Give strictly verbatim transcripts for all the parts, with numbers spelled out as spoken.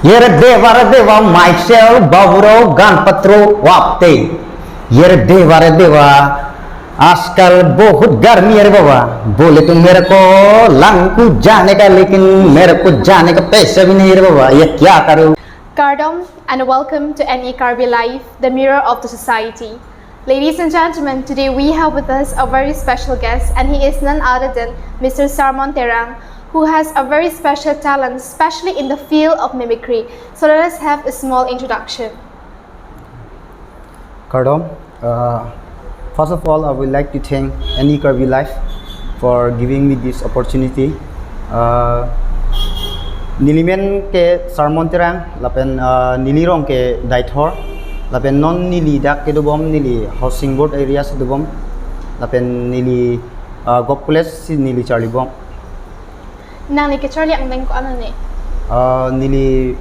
ये रे देवा रे देवा, माइक सेल बाबूराव गणपतराव आपटे। ये रे देवा रे देवा, आजकल बहुत गर्मी है रे बाबा। बोले तो मेरे को लंगकु जाने का, लेकिन मेरे को जाने का पैसा भी नहीं है रे बाबा। ये क्या करूँ? Kardom and welcome to N E Karbi Live, the mirror of the society. Ladies and gentlemen, today we have with us a very special guest, and he is none other than Mister Sarmon Terang, who has a very special talent, especially in the field of mimicry. So let us have a small introduction. Kardom. Uh, first of all, I would like to thank N E Karbi Live for giving me this opportunity. Uh, neli men ke Sarmon Terang, lapen, uh, neli rong ke Deithor, lapen non neli dak kedobom neli Housing Board area si dobom, lapen neli, uh, Govt College si neli charlibom. Nangli kecharli angdeng ko-an ne? Uh, neli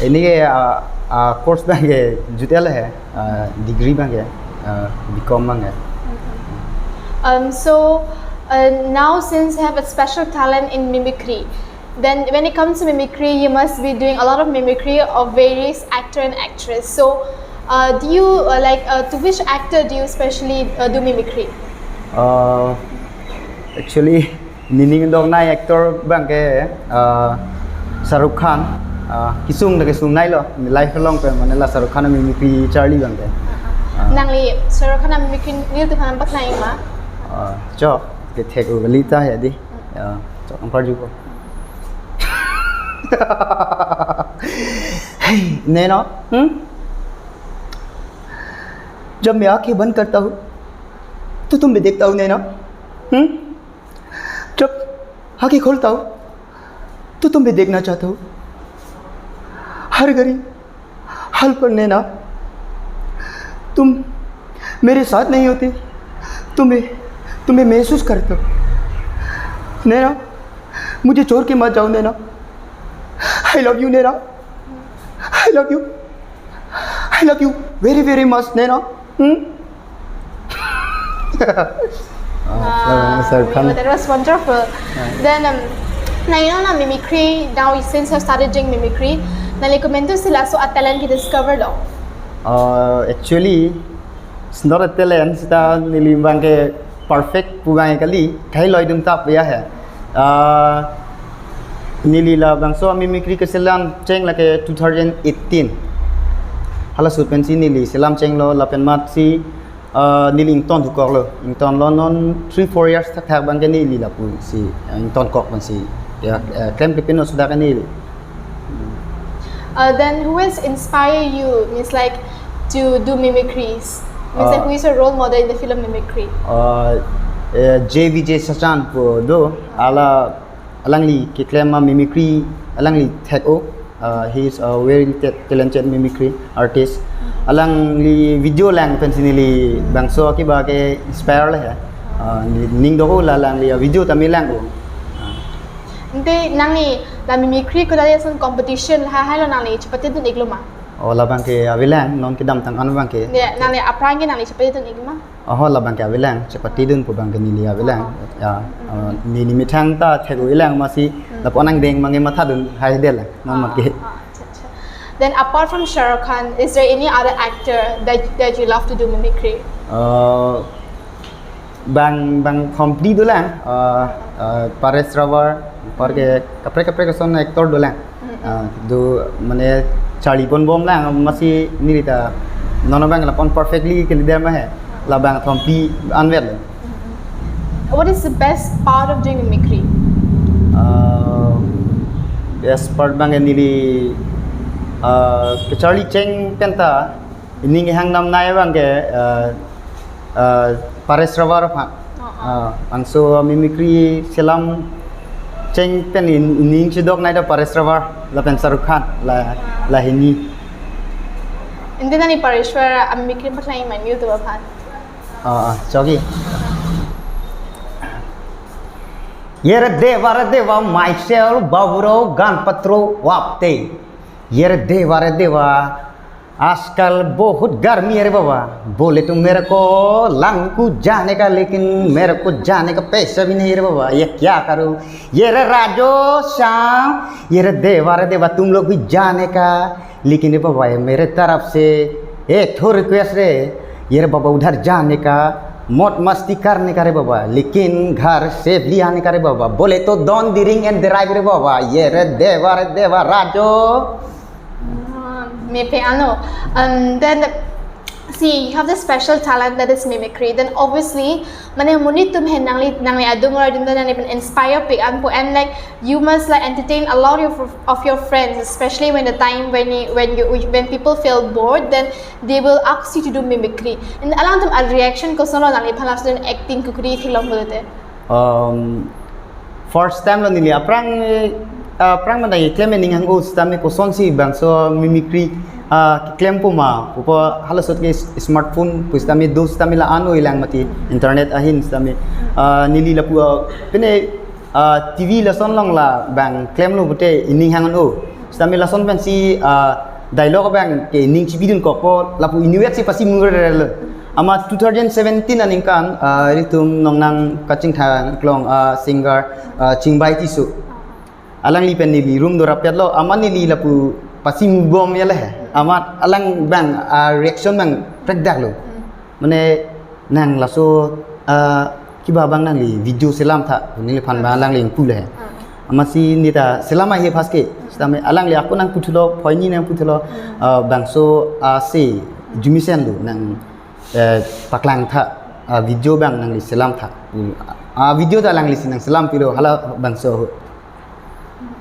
ini ke, uh, uh, course abang ke jutel he, uh, degree abang ke, uh, B Com abang ke. Um, so, uh, now since you have a special talent in mimicry, then when it comes to mimicry, you must be doing a lot of mimicry of various actor and actress. So, uh, do you, uh, like, uh, to which actor do you specially, uh, do mimicry? Uh, actually, nening dong nai actor abang ke, uh, Shah Rukh Khan, uh, kesung ta kesung nai lo, life along pen mane la Shah Rukh Khan mimicry charli abang ke. Uh, Nangli Shah Rukh Khan mimicry nelitum aphan paklang ma? Uh, cho, kethek u kali ta ya di. Ya, cho, ang parju ko. Hey, Nena, hmm? जब मैं आंखें बंद करता हूँ, तो तुम भी देखता हूँ, नैना। हम्म? जब आंखें खोलता हूँ, तो तुम भी देखना चाहता हूँ। हर घड़ी, हर पल, नैना, तुम मेरे साथ नहीं होते, तुम्हें, तुम्हें महसूस करता हूँ। नैना, मुझे छोड़ के मत जाओ, नैना। I love you, Naina. I love you। I love you very, very much, Naina. Hmm? Ah, Shah Rukh Khan. That was wonderful. Ah. Then, um, now you know, na mimicry, now since you started doing mimicry, nangli komantu si laso a talent ke discover lo? Uh, actually, it's not a talent, seta neli abang ke perfect pu abang kali, kailoi dum tap ya he. Uh, neli labangso mimicry keselam cheng lake two thousand eighteen. Halaso pensi neli selam chenglo lapen amatsi, uh, neli ington thukoklo. Ingtonlo non three, four years thakthak abang ke neli lapusi, uh, ingtonkok pensi. Ya, uh, klem kepin sudah ke neli. Uh, then who has inspired you? Means like to do mimicries. Means like Uh, who is your role model in the field of mimicry? Uh, uh, J V J Sachan pu do, hala alangli keklem a mimicry, alangli thek-o. Uh, he is a very ta-, talented mimicry artist. Alangli video lang pensi neli bangso akiba ke inspire le he. Uh, neli ning do-o la alangli a video ta me lang-o. Uh. Ante nangli la mimicry ko dali ason competition lahai lo nangli chepatedun-iklo ma? Oh, labang ke avelang, non kedamtang an abang ke. Ya, nangli aphrang ke nangli chepatedun-ik ma? Oh, labang ke avelang, chepatedun pu abang ke neli avelang. Oh. Ya, mm-hmm. Uh, neli methang ta thek-o-i lang amatsi, mm, lapu-an angdeng abang ke mathadun haidetlang, non mat ke. Ah, ah, acha, acha. Then apart from Shah Rukh Khan, is there any other actor that, that you love to do mimicry? Uh, bang, bang thomphli dolang, uh, uh, Paresh Rawal, apar ke kaprek kaprek ason actor dolang. Mm-mm. Uh, do mane charlipon bomlang, amatsi neli ta non abang lapu-an perfectly kalidet ma he, labang thomphli anvet lo. Mm-mm. What is the best part of doing mimicry? Uh, best part abang neli, uh, kecharli cheng pen ta, ining hang nam nai abang ke, uh, uh, Paresh Rawal aphan. Oh, oh. Uh, bangso mimicry selam cheng pen in, ining chedok nai ta Paresh Rawal lapen Shah Rukh Khan la, ah, la hini. Ante nangli Paresh Rawal a mimicry paklang ma nelitum aphan? Ah, ah, chogi. ये रे देवा रे देवा, mic cell Baburao गणपतराव आपटे। ये रे देवा रे देवा, आजकल बहुत गर्मी है रे बाबा, बोले तो मेरे को लंकू जाने का, लेकिन मेरे को जाने का पैसा भी नहीं रे बाबा। ये क्या करूँ? ये रे राजो श्याम, ये रे देवा, रे देवा, तुम लोग भी जाने का, लेकिन रे बाबा, ये मेरे तरफ से एक ठो रिक्वेस्ट रे, ये रे बाबा, उधर जाने का, मौज मस्ती करने का रे बाबा, लेकिन घर सेफली आने का रे बाबा। बोले तो don't drink and drive रे बाबा। ये रे देवा, रे देवा, राजो। Mepe ano. And then, see, you have this special talent that is mimicry. Then obviously, mane monit atum hen nangli nangli adung or adung nangli pen inspire pik anpo, and like you must like entertain a lot of of your friends, especially when the time when you, when you when people feel bored, then they will ask you to do mimicry. And alangtum a reaction koson lo, nangli phan lason acting kukri thilong pulote? Um, first time lo neli aphrang, eh, aphrang manda ye klem ning hang-o sitame kosonsi bangso mimicry ah, keklem pu ma, pupo halasot ke smartphone pu sitame do sitame la-an oilang mati, internet ahin sitame. Ah, neli lapu, ah, pine, ah, T V lason along la bang klemlo pute ining hang-o. Sitame lason pensi, ah, dialogue bang ke ining chibidun kokpo lapu inutvet si pasi murerelo. Amat two thousand seventeen aningkan, ah, ilitum nongnang kachingthang klong, ah, singer, ah, Chingbai Tisso. Alangli pen neli room dorapyatlo, amat neli lapu pasi mubom ya leh. Amat alang bang, ah, reaction bang prekdaklo. Mane nang laso, ah, kiba bang nangli video selam tha, neliphan bang alangli pu leh. Amatsi neta selam ahe phaske, sitame alangli ako nangputhulo, phoini nangputhulo, ah, bangso, ah, se, jumisen lo, nang, eh, paklang tha, ah, video bang nangli selam tha. Hmm, ah, video ta alanglisi nang selam pilo, hala bangso.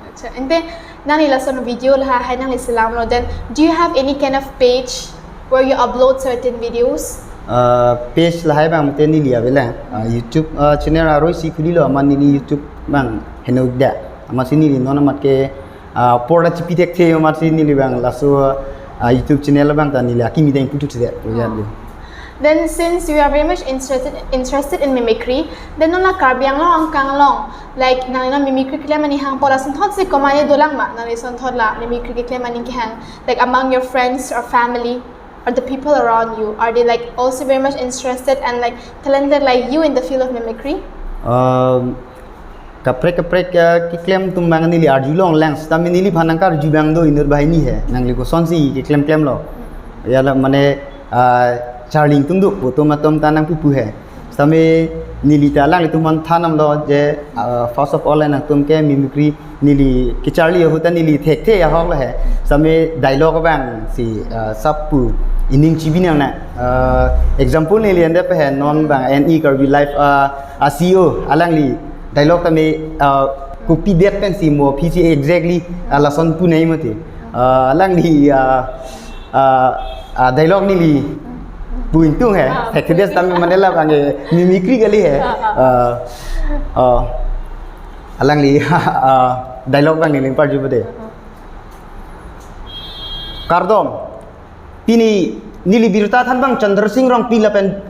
Acha, ante nangli lason video lahai nangli selamlo, then do you have any kind of page where you upload certain videos? Ah, page lahai bang te neli avelang. Ah, YouTube, ah, channel aroi si khulilo, amat neli YouTube bang heno da. Amatsi neli non amat ke, ah, porda chipi thekthe, amatsi neli bang laso, ah, YouTube channel bang ta neli akimi deng putu the. Oh ya lo. Then since you are very much interested interested in mimicry, then non la Karbi Anglong angkang along, like nangli non mimicry keklem aning hangpo, lasonthotsi komatne dolang ma, nangli sonthot la mimicry keklem aning kehang, like among your friends or family or the people around you, are they like also very much interested and like talented like you in the field of mimicry? Um, kaprek kaprek, ah, keklem atum bang neli arjulonglang, sitame neliphan nangkarju bang do inut banghini he, nangli kosonsi keklem klemlo. Ya la mane, ah, charli atum do, pu atum atum ta nangpupu he. Sitame neli ta alanglitum aphan than damlo je, ah, first of all nangtum ke mimicry neli kecharli ahut ta neli thekthe ahok lo he. Sitame dialogue bang si, ah, sap pu ining chibi nang na. Ah, example neli ande pe he, non bang N E Karbi Live, ah, a C E O alangli dialogue tame, ah, kopi det pensi mo aphi si exactly, ah, lason pu nai mati. Ah, alangli, ah, ah, ah, dialogue neli pu ingtung he. Ah, thekthedet sitame mane la bang, eh, mimicry kali he. Ah, ah. Ah, ah, alangli, ah, dialogue bang neli parju bade. Kardom. Pini neli birta than bang Chandra Sing Rongpi lapen,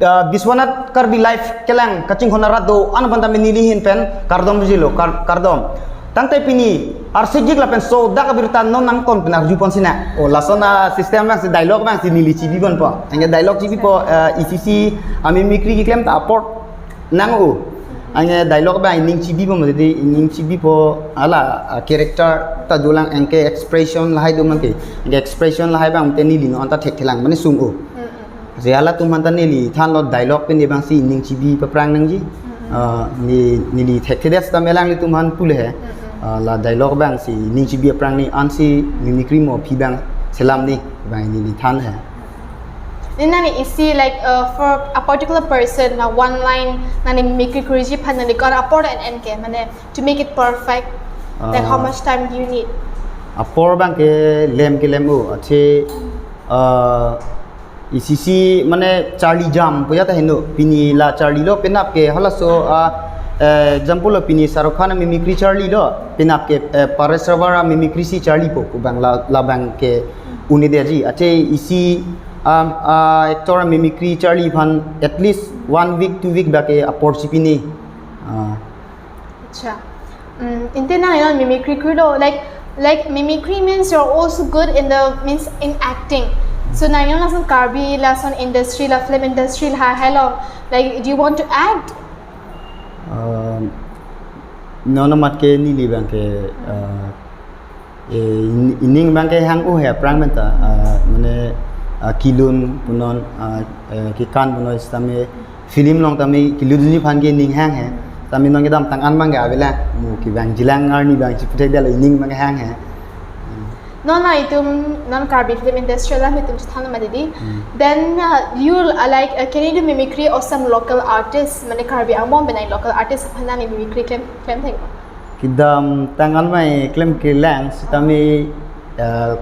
ah, Biswanath Karbi Live kelang kachinghon arat do-an aphan tame neli ahin pen kardom jilo, kar-, kardom. Tangte pini arsikjik lapen sodak abirta non nangkon pen arju pon sina. O lason a-system bang si dialogue bang si neli chibi ponpo. Anke dialogue chibipo, ah, isi si a-mimicry keklem ta apor nang-o. Anke dialogue bang ining chibipo mati, ining chibipo hala, ah, character ta dolang, anke expression lahai do mati. Anke expression lahai bang te neli non ta thekthelang mane sung-o. Si halatum aphan ta neli thanlo dialogue pen bang si ining chibi paprang nangji. Ah, ne, neli thekthedet sitame alanglitum aphan pu le he. Ah, la dialogue bang si ining chibi paprang ni, ansi mimicry mo aphi bang selam ni bang neli than he. Then nangli isi like, uh, for a particular person, na one line nangli mimicry kuriji aphan nangli kor apor en en ke, mane to make it perfect, like how Ah. much time do you need? Apor bang ke lem ke lem-o, ache, ah, isi si mane charli jam pu ya ta heno, pini la charlilo penap ke halaso, ah, eh, example lo pini Shahrukh Khan mimicry charlilo, penap ke, eh, Paresh Rawal mimicry si charlipo, pu bang la, la bang ke un-e detji. Ache isi, um, ah, actor mimicry charli aphan at least one week, two week bak ke apor chipi ni. Ah. Acha. Mm, ante nangli non mimicry kurilo, like Like mimicry means you're also good in the, means in acting. So nangli lason Karbi lason industry la, film industry lahai along, like, do you want to act? Uh, non amat ke neli abang ke uh, eh, in- ining abang ke hang-o he aphrang penta uh, mane uh, kelun punon uh, eh, kekan punon sitame film along tame kelun dunji aphan ke ining hang he. Tame non kedamtang an abang ke avelang, mo kevangjilang arni abang chiputhekdetlo, ining abang ke hang he. Non la itum, non Karbi film industry alam itum chethan ma didi. Then uh, you uh, like uh, can you do mimicry of some local artists? Mane Karbi Anglong pen nangli local artist aphan nangli mimicry klem klem thek ma? Kedamtang an abang klem kelang sitame uh,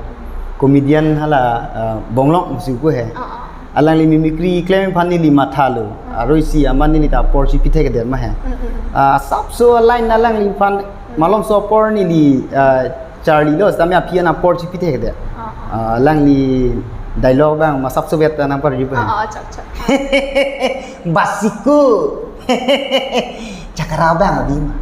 comedian hala uh, Bonglong Musiku he. Ah, ah. Alangli mimicry klemji aphan neli mathalo. Arui si amat neli ta apor chipithekdet ma he. Uh, asapso line alangli aphan malomso apor neli uh, charlilo sitame aphi an apor chipithekdet. Ah, Uh, alangli dialogue abang masapso vet ta nangpar ribu he. Ah, ah, chak chak. Basiku. Chakra abang abima.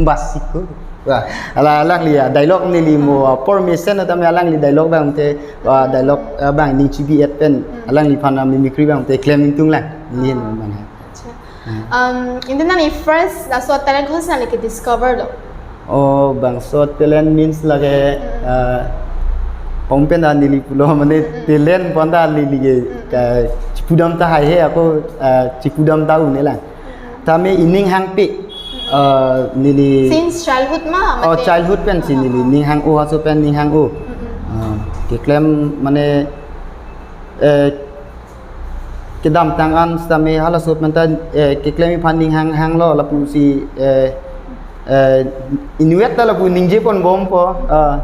Basiku. Wah, ala alangli ya dialogue neli mo apor mesen tame alangli dialogue abang te, wah, dialogue abang ning chibi-et pen alangli aphan mimicry abang te klem ingtung lang. Neli abang he. Acha. Um, and then nangli first laso talent ko nangli ke discover lo? Oh, bangso talent means lake uh, pom pen ta neli pulo mane talent pon ta neli ke ka chipudam ta haihe ako uh, chipudam ta un-e lang. Tame ining hangpi uh, neli Since childhood ma? Oh, Mate- childhood pen si neli ning hang-o, haso pen ning hang-o. Uh, keklem mane eh, kedamtang an sitame halaso pen ta eh, keklemji aphan ning hang hanglo lapu si eh, eh, inutvet ta lapu ningje pon bompo uh,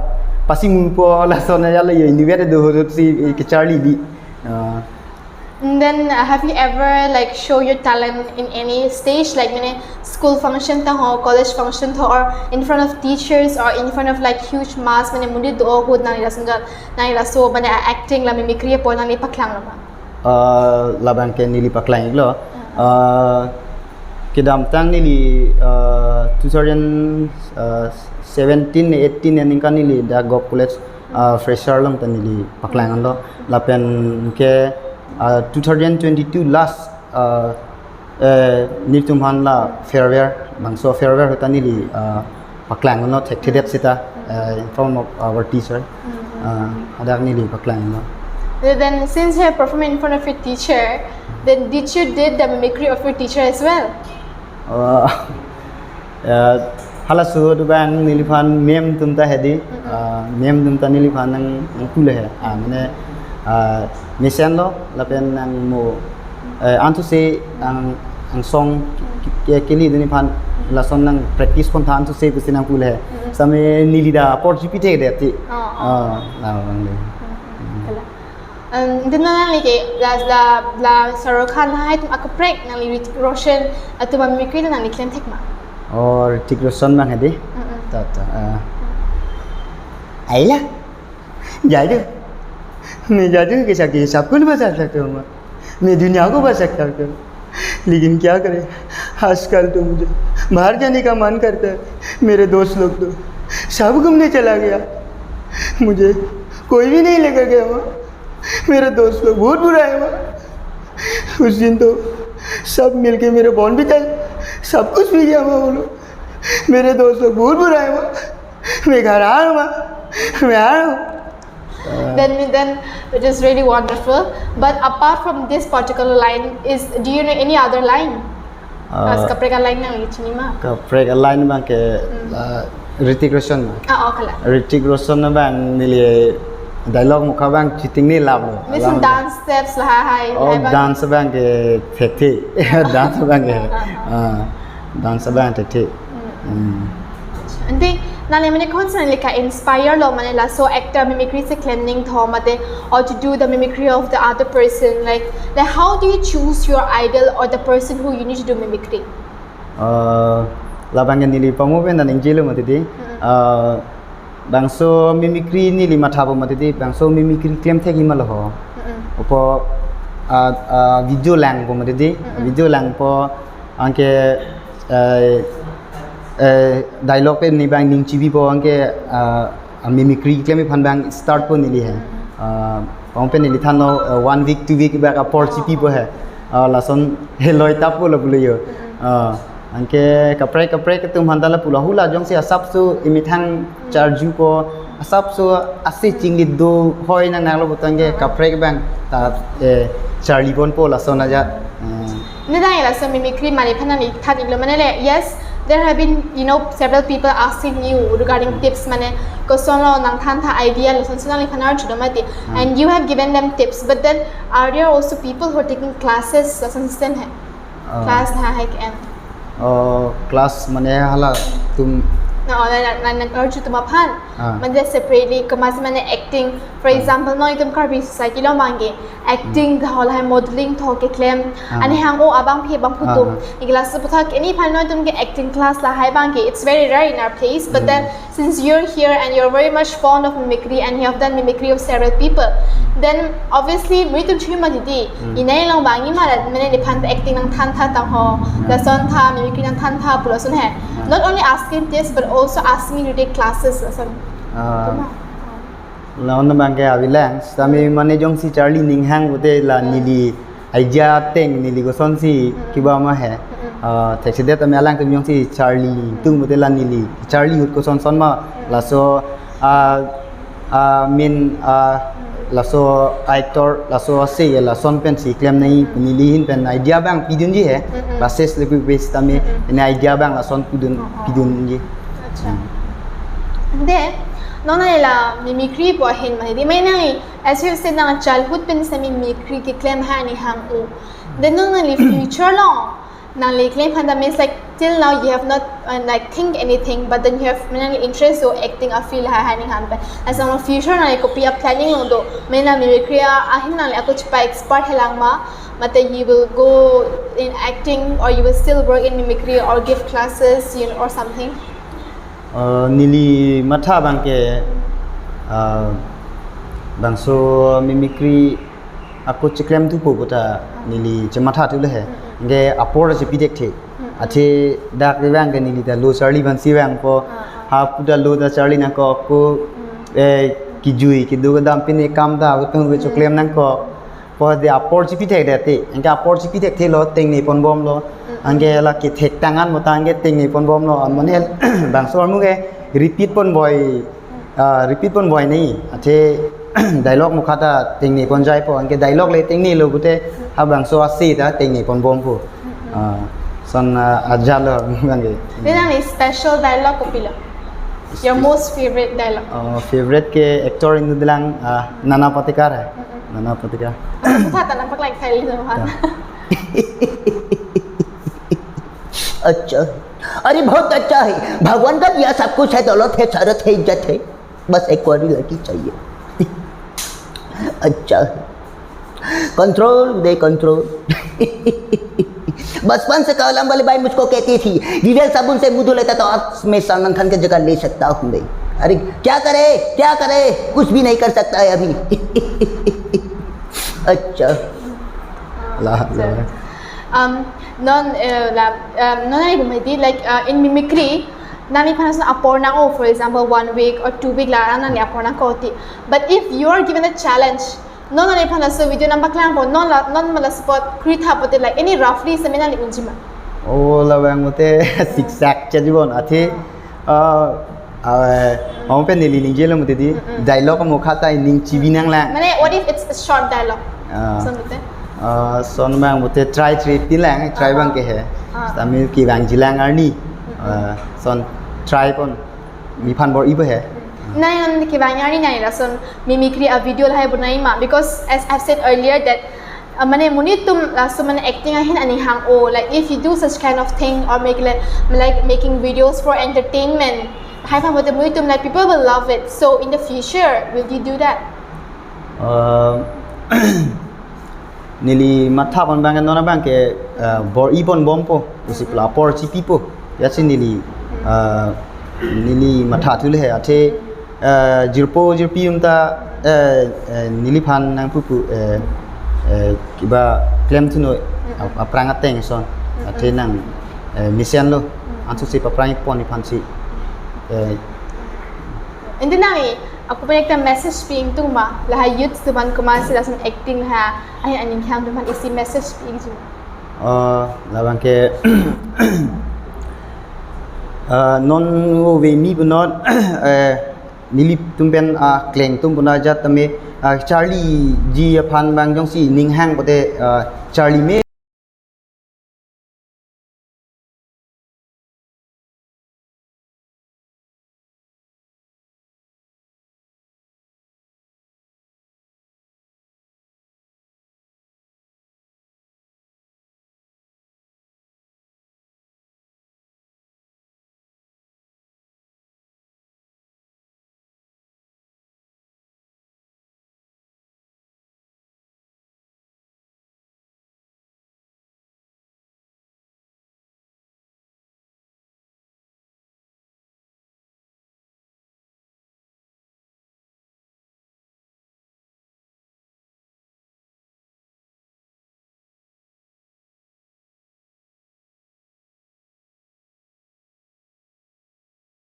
pasi mupo lason ya le inutvet do hurut si eh, kecharli di. Uh, And then uh, have you ever like show your talent in any stage, like mane school function ta ho, college function ta, or in front of teachers or in front of like huge mass, mane monit do ahut nangli lason, nangli laso mane acting la mimicry apor nangli paklang lo ma? Uh, labang ke neli paklang lo. Uh, kedamtang neli uh, two thousand seventeen eighteen aningkan neli dak Govt College uh, fresher along ta neli paklang lo. Lapen ke uh, two thousand twenty-two last uh, eh, nelitum aphan la farewell, bangso farewell ahut ta neli uh, paklang lo thekthedet seta uh, in front of our teacher. Uh, hadak neli paklang lo. Then since you have performed in front of your teacher, then did you did the mimicry of your teacher as well? Uh, uh, halaso ahut abang neli aphan ma'am atum ta hedi, uh, ma'am atum ta neli aphan nang nangpu le he. Ah, mane uh, mesen lo lapen nang mo eh, antu se ang angsong ke- ke- keli dunji aphan lason nang practice pon tha antu se pusi nangpu le he. Sitame neli ta apor chipithekdet ti. Oh, oh. Ah, labang le. Kala. Um, then nangli ke la la la Shah Rukh Khan hai atum akaprek nangli Hrithik Roshan atum amimicry nangli klem thek ma? Oh, Hrithik Roshan abang hedi. Mm-mm. Ta ta. Ah. Aila. जादू। मैं जादू के साथ ये सब कुछ बदल सकता हूँ। मैं दुनिया को बदल सकता हूँ। लेकिन क्या करें, आजकल तो मुझे बाहर जाने का मन करता है। मेरे दोस्त लोग तो सब घूमने चला गया, मुझे कोई भी नहीं लेकर गया वहाँ। मेरे दोस्त लोग बहुत बुरा है वहाँ। उस दिन तो सब मिलके मेरे बॉन्ड भी तल, सब कुछ भी किया वहाँ वो लोग। मेरे दोस्त लोग बहुत बुरा है वहाँ। मैं घर आ रहा हूँ वहाँ, मैं आ रहा हूँ। Then, then it is really wonderful. But apart from this particular line, is do you know any other line? Uh, As kaprek a line nangli chini ma? Kaprek a line abang ke uh, Hrithik Roshan abang. Ah, oh, kala. Hrithik Roshan abang neli dialogue mukha abang cheating ni lap lo. Means dance steps lahai. Oh, Lahai abang. Dance abang ke thekthe. Dance abang ke. Ah, dance abang thekthe. Hmm. Ante nangli mane konsonangli ka-inspire lo mane laso actor mimicry si klem ning tho mate, or to do the mimicry of the other person, like, like how do you choose your idol or the person who you need to do mimicry? Uh, labang ke neli pamo pen ta ningjelo mati di. Uh, bangso mimicry neli mathabo mati di, bangso mimicry klem thekji ma lo ho. Opo uh, uh, video langpo mati di, video langpo anke uh, Eh, dialogue pen neli abang ning chibipo anke, ah, ah, mimicry keklem aphan abang start po neli he. Ah, ong pen neli thanlo, ah, one week, two week abang apor chipipo he. Ah, lason heloi tapo lo pulo yo. Ah, anke kaprek kaprek atum aphan ta lapulo, hula jongsi asapso emethang charjupo, asapso ase chinglit do hoi nang nanglo putangke kaprek abang ta, eh, charli ponpo lason aja. Eh. Nidang laso mimicry mani aphan nangli than-iklo mane le, yes, there have been, you know, several people asking you regarding tips mane kosonlo nangthantha idea lason si nangliphan arjulo mati. And you have given them tips, but then are there also people who are taking classes lason system hai? Ah. Class lahai ke-en. Oh, class mane hala atum. Na, na, na, na, arju atum aphan. Ah. Mane separately, kemasi mane acting. For example, non itum Karbi society along abangke acting, hala hai modeling tho keklem. Ah. Ani hang-o abangpi abangphu atum. Ah. Iklasi puthak aniphan non itum ke acting class lahai abangke, it's very rare in our place. But then since you're here and you're very much fond of mimicry and you have done mimicry of several people, then obviously mui itum chuma didi. Inai along abang ima la mane neliphan acting nangthantha tang ho, lason tha, mimicry nangthantha pu lason he. Not only asking this but also asking you to take classes lason. Ah. Tuma. Lason abangke avelang, sitame mane jongsi charli ning hang pute la neli idea ateng neli kosonsi kiba ma he. Ah, theksedet tame alangtum jongsi charli tung pute la neli charli ahut kosonson ma laso, ah, ah, min, ah, laso actor, laso ase lason pensi klem nangji pu neli ahin pen idea abang pidunji he. Classes le pu base tame ini idea abang lason pidun, pidunji. Acha. De, non nangli la mimicry pu ahin mane di, mane nangli, as you said, nang childhood pen sitame mimicry keklem hai ani hang-o. Then non nangli future along nangli keklem aphan ta means like till now you have not, uh, like think anything, but then you have mane nangli interest do acting a field hai, hai ani hang pen. Laso along future nangli kopi a planning along do, mane nang mimicry a ahin nangli ako chepa expert helang ma, mate you will go in acting or you will still work in mimicry or give classes, you know, or something? Uh, neli matha abangke, uh, bangso mimicry ako cheklem thupo puta neli chematha thulo he. Anke apor chepi thekthe. Athe dak abangke neli ta lo charli vansi vangpo. Ha puta lo ta charli nangkok ko, eh, kejui kedo kedam pine kam ta betung ke cheklem nangkok. Pu de apor chepi thekdet te. Anke apor chepi thekthelo, tengne ponbomlo. Anke la kethek tang an mo ta anke tengne ponbomlo. An mane bangso armu ke repeat ponboi, ah, repeat ponboi nangji. Athe dialogue mukha ta tengne ponjaipo. Anke dialogue le tengnelo pute ha bangso ase ta tengne ponbompo. Ah, lason, ah, ajatlo abangke. Then nangli special dialogue kopilo? Your most favorite dialogue? Oh, favorite ke actor inut lang, ah, Nana Patekar hai. Nana Patekar. Tha ta nampak like thai lo ha. अच्छा, अरे बहुत अच्छा है। भगवान का दिया सब कुछ है, दौलत है, शोहरत है, इज्जत है, बस एक कोरी लड़की चाहिए। अच्छा है। कंट्रोल दे, कंट्रोल। बचपन से कॉलम वाली बाई मुझको कहती थी, डिटॉल साबुन से मुंह धो लेता तो आज मैं सलमान खान की जगह ले सकता हूँ भाई। अरे क्या करे, क्या करे, कुछ भी नहीं कर सकता है अभी। अच्छा। La, la. Um, non, eh, la, um, non, I remember, like, uh, in mimicry, nangliphan lason apor nang-o, for example, one week or two week la nangli apor nangkok ti. But if you are given a challenge, non nangliphan laso video nangpaklangpo, non la, non ma la support kritha pute, like, any roughly sitame nangli unji ma? Oh, labang pute siksak chajibon, athe, ah, ah, ong pen neli ningjelo mute di, dialogue mukha ta ning chibi nanglang. Mane, what if it's a short dialogue? Ah. Lason pute? Ah, lason abang pute try try pilang, try abangke he. Ah. Sitame kevangjilang arni. Ah, lason try pon. Neliphan bor-ipo he. Nang kevang arni nang lason mimicry a video lahai bonai ma, because as I've said earlier that, uh, mane monit atum laso mane acting ahin ani hang-o, like, if you do such kind of thing or make, like, like, making videos for entertainment, hai phan pute monit atum, like, people will love it. So in the future, will you do that? Uh, neli matha pon abangke non abangke, eh, bor-i ponbompo, pusi pula apor chipipo. Lasi neli, eh, neli matha thulo he, athe, eh, jirpo jirpi atum ta, eh, eh, neliphan nangpupu, eh, eh, kiba klem thunoi, ap-, aphrang ateng lason, athe nang, eh, mesenlo. Anso si paphrang pon iphan si. Eh, Ante nang-i, ako pun ekta message pi ingtung ma, lahai youth atum aphan komatsi lason acting ha, ahin aning khang atum aphan isi message pi ingtung. Uh, labang ke uh, non wo ve mi bunot uh, nelitum pen uh, kleng tum buna jat tame uh, Charlie ji aphan bang jongsi ning hang pote uh, Charlie me